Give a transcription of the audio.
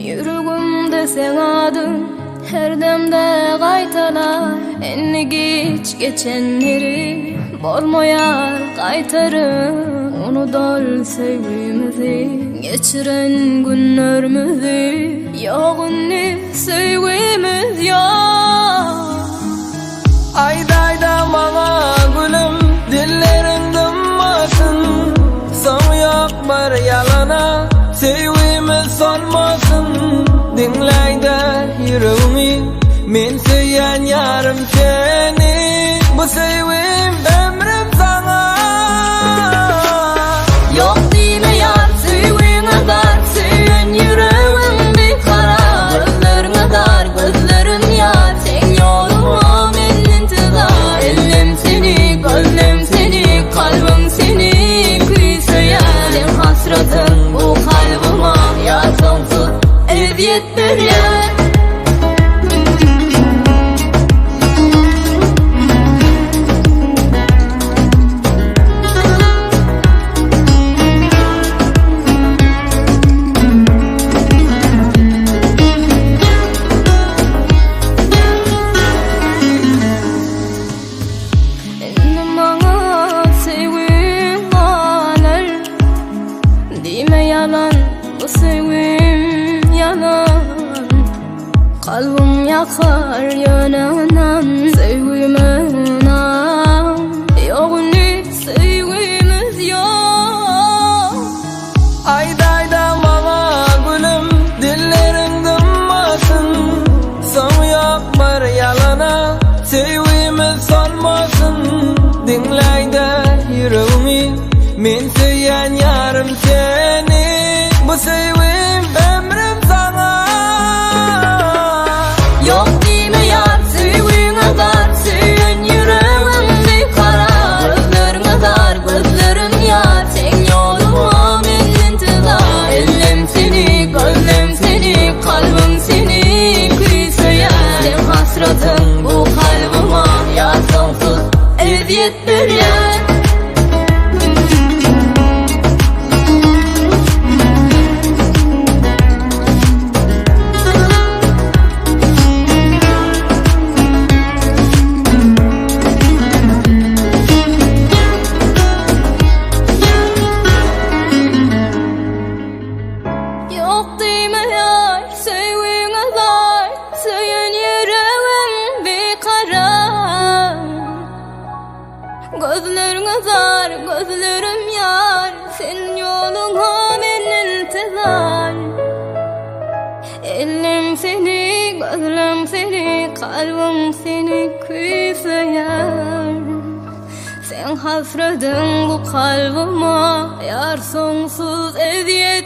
Ýüregimde seň adyň her demde gaýtalar Indi giç geçenleri bolmaýar gaýtaryp Unudal söýgimizi geçiren günlerimizi Ýok indi söýgimiz ýok. Aýdaýda maňa gülüm dilleriň dymmasyn Soňy ýok bir ýalana söýgimiz solmasyn Diňläýdä ýüregimi men söýýän ýarym seni Bu söýgim ömrüm saňa. Ýok diýme ýar söýgüňe zar Söýen ýüregim bikarar Gözleriňe zar gözlerim ýar Seň ýoluňa men intizar Ellem seni gözlem seni Kalbym seni küýseýär Seň hasratyň bu kalbyma Ýar soňsuz ezýet berýär. Indi maňa söýgüň galar Diýme ýalan bu söýgüm ýalan Kalbym ýakar ýöne ynan Söýgüme ynan Ýok indi söýgümiz ýok. Aýdaýda maňa gülüm dilleriň dymmasyn Soňy ýok bir ýalana söýgimiz solmasyn Diňläýdä ýüregimi men söýýän ýarym seni Bu söýgim ömrüm saňa. Ýok diýme ýar söýgüňe zar Söýen ýüregim bikarar Gözleriňe zar gözlerim ýar Seň ýoluňa men intizar Ellem seni gözlem seni Kalbym seni küýseýär Seň hasratyň bu kalbyma Ýar soňsuz ezýet berýär. Ýok diýme ýar, söýgüňe zar, Söýen ýüregim bikarar. Gözleriňe zar, gözlerim ýar, Sen ýoluňa men intizar. Ellerim seni, gözlerim seni, Kalbym seni küýseýär. Seň hasratyň bu kalbyma, Ýar soňsuz ezýet.